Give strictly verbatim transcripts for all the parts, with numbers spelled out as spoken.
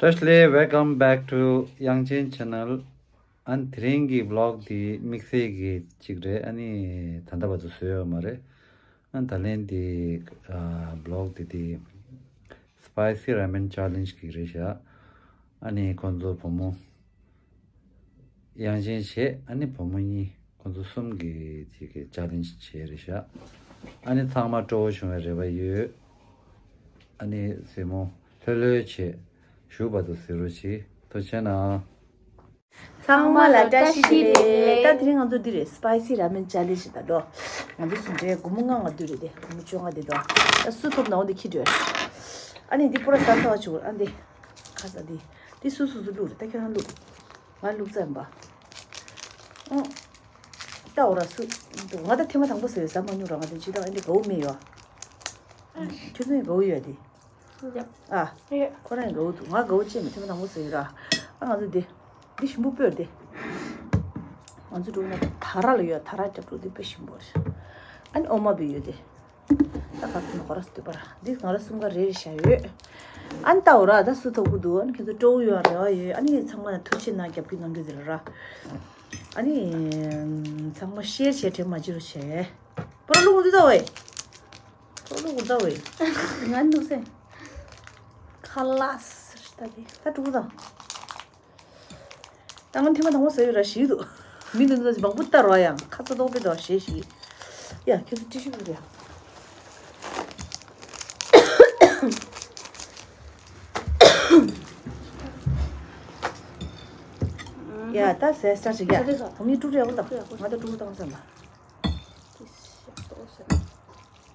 བཀྲ་ཤིས་བདེ་ལེགས། Welcome back to དབྱངས་ཅན་Channel། ཨ་ནི་དེ་རིང་གི་vlog་འདི་དམིགས་བསལ་གྱི་གཅིག་རེད། ཨ་ནི་ད་ལྟ་བར་དུ་བཟོས་ཡོད་མ་རེད། ཨ་ནི་ད་ལན་འདི་ཨ་vlog་འདི་དེ་Spicy Ramen Challenge་གི་རེད་ཤག་ཨ་ནི་ཁོང་ཚོ་བུ་མོ་དབྱངས་ཅན་བྱས། ཨ་ནི་བུ་མོ་གཉིས་ཁོང་ཚོ་གསུམ་གྱིས་དེ་གི་challenge་བྱས་རེད་ཤག་ཨ་ནི་ཚང་མ་སྤྲོ་བོ་བྱུང་བའི་རེ་བ་ཡོད། ཨ་ནི་གཟིགས་མོ་ལྷོད་ལྷོད་བྱས། བཞུགས་བར་དུ་གཟིགས་རོགས་གྱིས། ཐུགས་རྗེ་གནང་། ཚང་མ་ལ་བཀྲ་ཤིས་བདེ་ལེགས། ད་དེ་རིང་ང་ཚོ་འདི་རེད། Spicy Ramen Challenge་ད་འགྲོ། ང་ཚོ་ཟུང་འབྲེལ་སྒོར་མོ་ལྔ་ལྔ་བསྡུས་རེད་དེ། སྒོར་མོ་བཅོ་ལྔ་དེ་འགྲོ། ད་སུ་ཐོབ་ན་འོ་འདི་ཁྱི་འགྲོ། ཨ་ནི་འདི་པུ་ར་ཟ་ཚར་བ་བྱུང་། ཨ་འདི་ཁ་ཟ་འདི། འདི་སུ་སུ་སུ་བླུགས་རེད། ད་ཁྱེད་རང་བླུགས། ང་བླུགས་ཚར་ཡིན་པ། ཨང་། ད་འོ་ར་སུ། ང་ད་ཐེངས་མ་དང་པོ་ཟ་ཡོད། ཟ་མ་མྱོང་ར། ང་དེ་ཇི་ལྟར་ཨ་འདི་དགའ་བོ་མེད་ཡོད། ཁྱོད་ཚོ་ཡང་དགའ་བོ་ཡོད་དེ། ཡ། ཨ། ཡ། ཁོ་རང་ཡང་དགའ་བོ་འདུག་ང་དགའ་བོ་ཅིག་མེད། ཐེངས་མ་དང་པོ་ཟ་ཡོད་ར། ཨ་ང་ཚོ་འདི། འདི་ཞིམ་པོ་སྤོས་དེ། ང་ཚོ་འགྲོ་ན་ད་ར་ལ་ཡོད། ད་ར་རྒྱབ་འགྲོ་འདི་དཔེ་ཞིམ་པོ་རེད། ཨ་ནི་འོ་མ་བི་ཡོད་དེ། ད་ག་ཐུན་ཁོ་ར་སུ་དུ་པར་འདི་ང་ར་གསུམ་ཀ་རེ་རེ་བཞག་ཡོད། ཨ་ནི་ལྟ་འོ་ར། ད་སུ་ཐོབ་གི་འདུག་ཨ་ནི་ཁྱེད་ཚོ་སྤྲོ་བོ་ཡོད་རེ་བ་ཡོད། ཨ་ནི་ཚང་མ་ལ་ཐུགས་རྗེ་གནང་། རྒྱབ་སྐྱོར་གནང་རྒྱུ་ཟེར་ར། ཨ་ནི་ཚང་མ་share་བྱས་དྲན་མ་བརྗེད་རོགས་བྱས། པར་ལུག་འདི་ད་ཝེ། པར་ལུག་འདི་ད་ཝེ། ང་ནུ་སེ། ཁ་ལགས་ད་དེ་ད་དྲུག་དང་། ད་ང་ཐེངས་མ་དང་པོ་ཟ་ཡོད་ར། ཞིག་འདུག་མི་འདི་ཚོ་མང་པོ་ལྟ་རོགས། ཡང་ཁ་ཚ་ཏོག་པའི་དོ་ཞེས་ཞིག་ཡ་ཁྱོད་ཚོ་ཏི་ཤུ་བླུགས་རེད། ཡ་ད་ཟས་སྟར་ཞིག་ཡ། ད་མི་དཀྲུག་རེད། འོ་ད་ང་ད་དཀྲུག་བཏང་ཚར་ལ།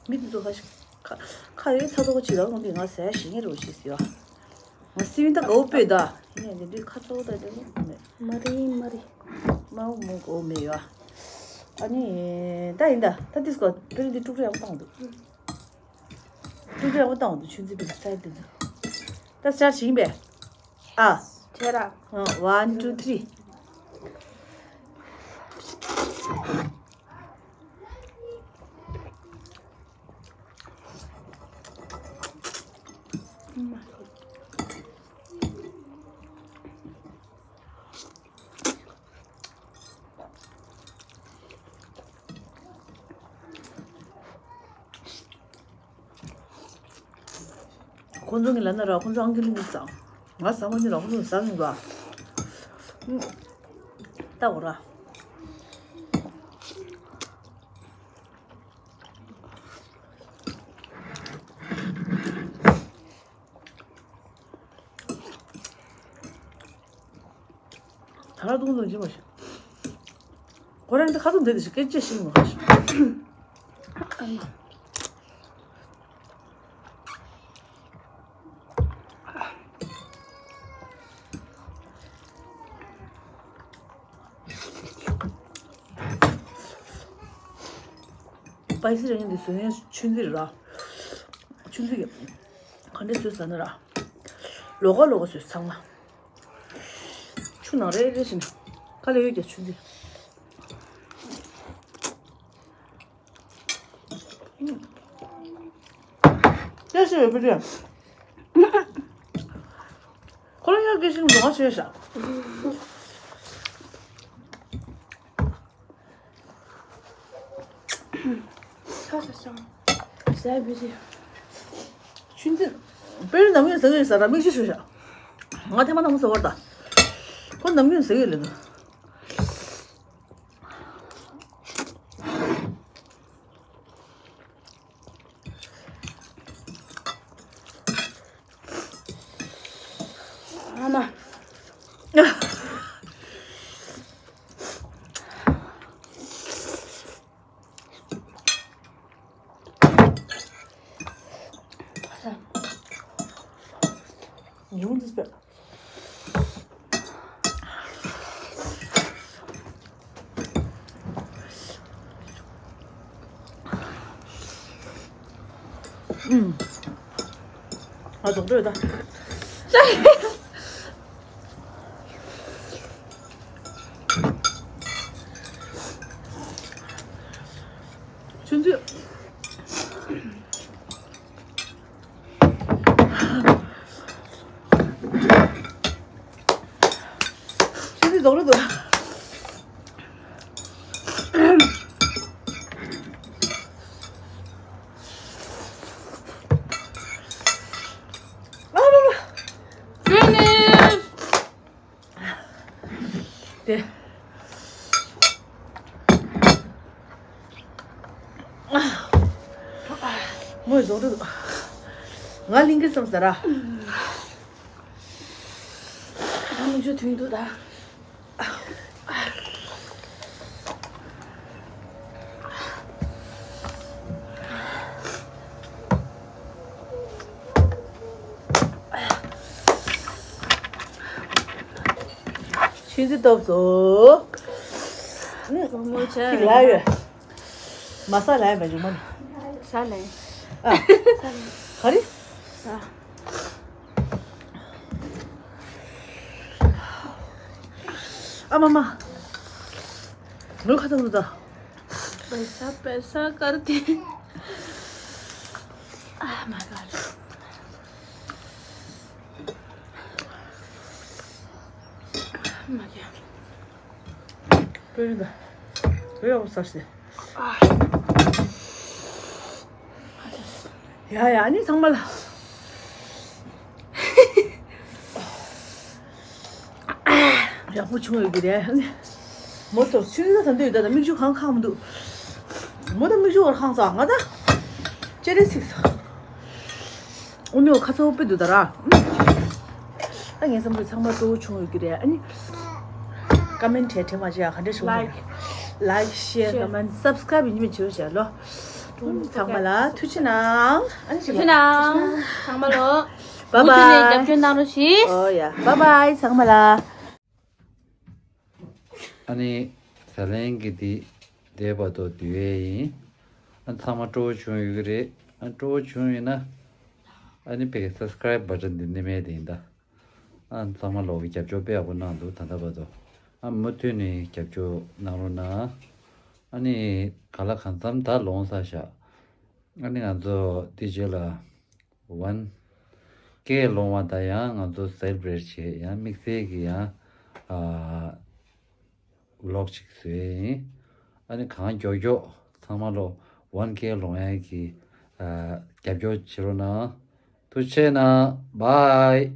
མི་འདི་ཚོ་ཁ་ཤས་ཁ་ཁ་ཡོད་ཚ་ཏོག་ཅིག་ལ་ངོ་མི་ང་ཟས་ཞིག་ངེར་རོ་ཞིག་ཟེར་བ། ང་སི་ཝིན་ད་གའུ་པོས་ད། ཡིན་ནའི་འདི་འདྲའི་ཁ་ཚ་བོ་ད་དེ་མོ་མེད། མ་རི་མ་རི། མ་འོ་མོ་གའུ་མེད་ཡོད། ཨ་ནི་ད་ཡིན་ད། ད་ཏིས་གོ་པེ་རི་འདི་དཀྲུག་རེ་ཡག་པོ་བཏང་འདུག་དཀྲུག་རེ་ཡག་པོ་བཏང་འདུག་ཆུ་འཛིན་པའི་སའི་འདི་ཚོ། ད་སི་ཊར་བྱེད་ཡིན་པས། ཨ། ཁྱེད་ར། ཨ། One, two, three། ཁོང་ཚོ་གི་ལ་ན་ར། ཁོང་ཚོ་ཨང་ཀི་ལི་མི་ཟ། ང་ཟ་མ་ནི་ར། ཁོང་ཚོ་ཟ་ནི་ར། ད་འོ་ར། ད་ར་དུང་དུང་ཅི་མ་ཤེས། ཁོ་རང་འདི་ཁ་ཚུམ་དེ་དེ་ཞིག་སྐད་ཅེས་ཤིག་མ་ཤེས། སྤའི་སི་རེ་ཉིན་འདི་བཟོས་ནས་ཆུ་འཛིན་ར། ཆུ་འཛིན་གྱི་ག་འདྲས་བཟོས་ཟ་ན་ར། ལོག་ག་ལོག་ག་བཟོས་ཚང་མ། ཆུ་ནང་རེ་རེ་བཞིན་ཁ་ལས་ཡོད་ཀྱང་ཆུ་འཛིན། སྐད་ཆ་ཡོད་པ་རེད། ཁོ་རང་ཡང་སྐད་ཆ་ལོང་བ་བྱས་ཤག་ཆུ་འཛིན། དཔེར་ན་ནམ་རྒྱུན་ཟ་གི་རེད་ཟེར་ར། མིག་ཆུ་ཤོར་ཤག་ང་ཐེངས་མ་དང་པོ་ཟ་བར་ད། ཁོ་ནམ་རྒྱུན་ཟ་གི་ལེ་ནོ། ཨ་མ། ཉུང་འདི་སྤེལ། ཨུམ། ང་རྫོགས་འགྲོ་ཡོད་ད། ཆུ་འཛིན། ཟོག་རུ་འདུག་ཨ་མ་མ། Finish། དེ། ངོས་ཟོག་རུ་འདུག་ང་ལིང་གི་སམ་ཟ་ར། ད་མི་ཆུ་དུང་འདུག་ད། ཆུ་ཚོད་སྟོབས་སོ། ཨུ། བུ་མོ་ཆེ། ཅིག་ལ་ཡོད། མ་ས་ལ་ཡོད་པ་ཇུ་མ་ནི། ས་ལ་ཡོད། ཨ། ག་རེ། ས། ཨ་མ་མ། ངོ་ཁ་ཚ་ངོ་ཚ། पैसा पैसा करके। Oh my god। Oh my god། ཀོས་ཡོད་ད། ཀོས་ཡོད་ས་སྟེ། ཡ་ཡ་ཨ་ནི་ཚང་མ་ལ། ཡག་པོ་བྱུང་ཡོད་ཀྱི་རེད། ཨ་ནི་མོ་ཏོ་ཆུ་ཚོད་ད་འདི་ཡོད་ད། ད་མིག་ཆུ་གང་ཁག་མི་འདུག་མོ་ད་མིག་ཆུ་བར་ཁང་ཚ་ང་ད་ཅེ་རེ་ཚིག་ས། ཨོ་མོ་ཁ་ཚ་བོ་དཔེ་འདུག་ད་ར། ཨ་ངའི་བསམ་ཚུལ་ཚང་མ་སྤྲོ་བོ་བྱུང་ཡོད་ཀྱི་རེད། ཨ་ནི་ཀ་མེན་བྲིས་བྲིས་མ་བྱས་ཡ་ག་འདྲ་བྱུང་། Like། Like share comment subscribe ཡིན་མིན་བྱེད་རོགས་བྱས་ལོ། ཚང་མ་ལ་ཐུགས་རྗེ་གནང་། ཨ་ནི་ཐུགས་རྗེ་གནང་ཚང་མ་ལོ། Bye bye། མུ་མཐུད་ནས་རྒྱབ་སྐྱོར་གནང་རོགས་ཞེས། ཨོ་ཡ། Bye bye ཚང་མ་ལ། ཨ་ནི་ད་ལན་གྱི་འདི་འདས་པ་དོ་དུས་ཡས་ཡིན། ཨ་ཚང་མ་སྤྲོ་བོ་བྱུང་ཡོད་ཀྱི་རེད། ཨ་སྤྲོ་བོ་བྱུང་ཡོད་ན་ཨ་ནི་ཕ་གི་subscribe button འདི་ནི་མེད་དེ་ཡིན་ད། ཨ་ཚང་མ་ལོག་གི་རྒྱབ་སྐྱོར་དཔེ་ཡག་པོ་གནང་འདུག་ད་ལྟ་བར་དུ། ཨ་མུ་མཐུད་ནས་རྒྱབ་སྐྱོར་གནང་རོགས་གནང་། ཨ་ནི་ག་ལ་གང་འཚམ་ད་ལོང་ས་བཞག་ཨ་ནི་ང་ཚོ་དེ་རྗེས་ལ་one K ལོང་བ་ད་ཡང་ང་ཚོ་celebrate བྱེད་ཡང་དམིགས་བསལ་གྱི་ཡང་ཨ་vlog ཅིག་བཟོས་ཡིན། ཨ་ནི་གང་མགྱོགས་མགྱོགས་ཚང་མ་ལོ་one K ལོང་ཡག་གི་ཨ་རྒྱབ་སྐྱོར་བྱེད་རོགས་གནང་། ཐུགས་རྗེ་ཆེ་གནང་། Bye།